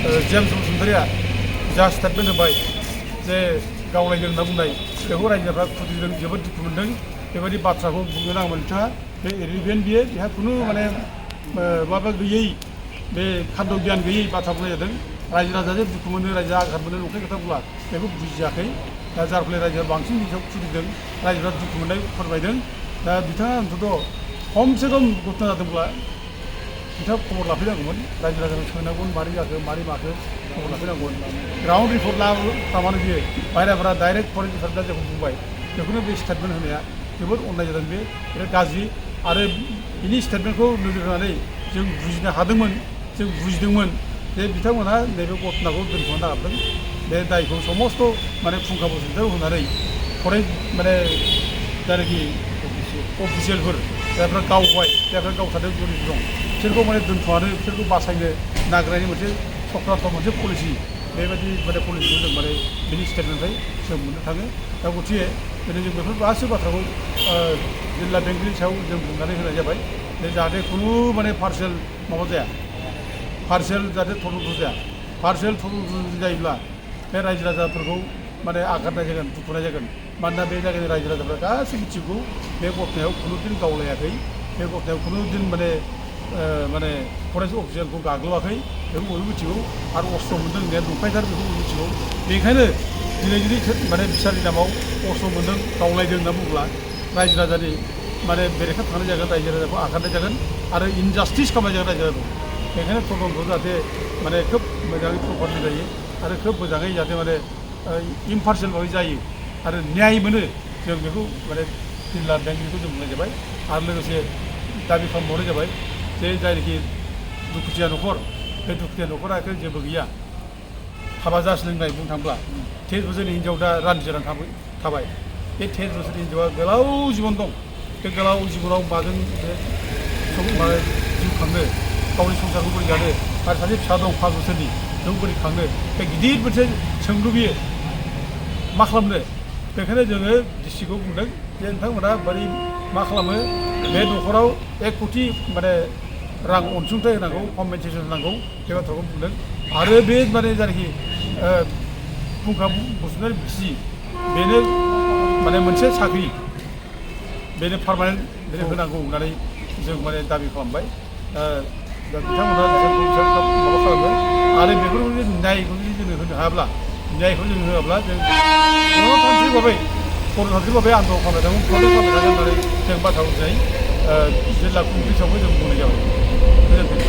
James बसुमतारिया जा statement होबाय जे गावलायदों होनना बुंनाय बेखौ रायजोफ्रा खुदिदों जोबोद दुखु मोन्दों बेबायदि बाथ्राखौ बुंनो नाङामोन बिथाङा बे इरिगेन्ट बियो बेहा खुनु माने माबा गैयै बे खाद्य गियान गैयै बाथ्रा बुंनाय जादों रायजो राजाजों दुखु मोनो रायजो आघात मोनो नंखाय खोथा बुङा बेखौ बुजियाखै दा जार फले रायजोआ बांसिन बिथांखौ खुदिदों रायजोफ्रा दुखु मोननाय फोरमायदों दा बिथाङा अन्तत' खमसे खम घटना जादोंब्ला बिथाङा खबर लाफैनांगौमोन रायजो राजाखौ सोंनांगौमोन मारै जाखो मारै माखो खबर लाफैनांगौमोन ग्राउन्ड रिपर्ट लामानो बियो बाहेराफोरा डाइरेक्ट फरेन डिपार्टमेन्टआ जेखौ बुंबाय बेखौनो बे स्टेटमेन्ट होनाया जोबोद अननाय जादों बे बिराद गाज्रि आरो बिनि स्टेटमेन्टखौ नोजोर होनानै जों बुजिनो हादोंमोन जों बुजिदोंमोन जे बिथांमोनहा नैबे घटनाखौ दोनथ'नो नागारदों बे दायखौ समस्त माने फुंखा बसुमतारियाव होनानै फरेन माने जायनाखि अफिसियेलफोर जायफ्रा गावबाय जायफ्रा गावथारदों जलित दं बिसोरखौ माने दोनथ'नानै बिसोरखौ बासायनो नागिरनायनि मोनसे सक्रान्त मोनसे पलिसि बेबायदि माने पलिसिखौ जों माने बिनि स्टेटमेन्टनिफ्राय जों मोननो थाङो दा गथिखे दिनै जों बेफोर गासै बाथ्राखौ जिल्ला बेंगिरिनि सायाव जों बुंनानै होनाय जाबाय जे जाहाथे खुनु माने पार्सियेल माबा जाया पार्सियेल जाहाथे थरन्त जाया पार्सियेल थरन्त जायोब्ला बे रायजो राजाफोरखौ माने आघातनाय जागोन दुखुनाय जागोन मानोना बे जायगानि रायजो राजाफ्रा गासै मिथिगौ बे घटनायाव खुनुदिन गावलायाखै बे घटनायाव खुनुदिन माने फरेस्ट अफिसियेलखौ गाग्लोबाखै बेखौ बयबो मिथिगौ आरो अस्त्र मोन्दों होननाया नंखायथार बेखौ बयबो मिथिगौ बेनिखायनो दिनै जुदि माने बिसारनि नामाव अस्त्र मोन्दों गावलायदों होनना बुङोब्ला रायजो राजानि माने बेरेखा थांनाय जागोन रायजो राजाखौ आघातनाय जागोन आरो इनजास्टिस खालामनाय जागोन रायजो राजाखौ बेनिखायनो तदन्तखौ जाहाथे माने खोब मोजाङै प्रपारलि जायो आरो खोब मोजाङै जाहाथे माने इम्पार्सियेल भाबै जायो आरो न्याय मोनो जों बेखौ माने जिल्ला बेंगिरिखौ जों बुंनाय जाबाय आरो लोगोसे दाबि खालामबावनाय जाबाय जे जायनाखि दुखुथिया न'खर बे दुखुथिया न'खरा जेबो गैया हाबा जास्लोंनाय बुंनो थाङोब्ला 13 बोसोरनि हिन्जाव दा रानजि थाबाय बे 13 बोसोरनि हिन्जावा गोलाव जिबन दं बे गोलाव जिबनाव माजों बे जिउ खांनो गावनि संसारखौ बोरै जानो आरो सासे फिसा दं 5 बोसोरनि जों बोरै खांनो बे गिदिर मोनसे सोंलु बियो मा खालामनो बेखायनो जोङो डिसिखौ बुंदों जे नोंथांमोना बोरै मा खालामो बे न'खराव 1 कोटि माने रां अनसुंथाइ होनांगौ कम्पेनसेसन होनांगौ बे बाथ्राखौ बुंदों आरो बे माने जायनाखि फुंखा बसुमतारि बिसि बेनो माने मोनसे साख्रि बेनो पार्मानेन्ट बेनो होनांगौ होननानै जों माने दाबि खालामबाय दा बिथांमोना माबा खालामो आरो बेफोरखौ जुदि न्यायखौ जुदि जोङो होनो हायाब्ला न्यायखौ जों होआब्ला जों गणतान्त्रिक भाबै आन्दलन खालामबाय थागोन प्रटेस्ट खालामबाय थागोन होननानै जों बाथ्रा बुंनाय जिल्ला खुंगिरि हिसाबै जों बुंनाय जाबाय गोजोन्थों।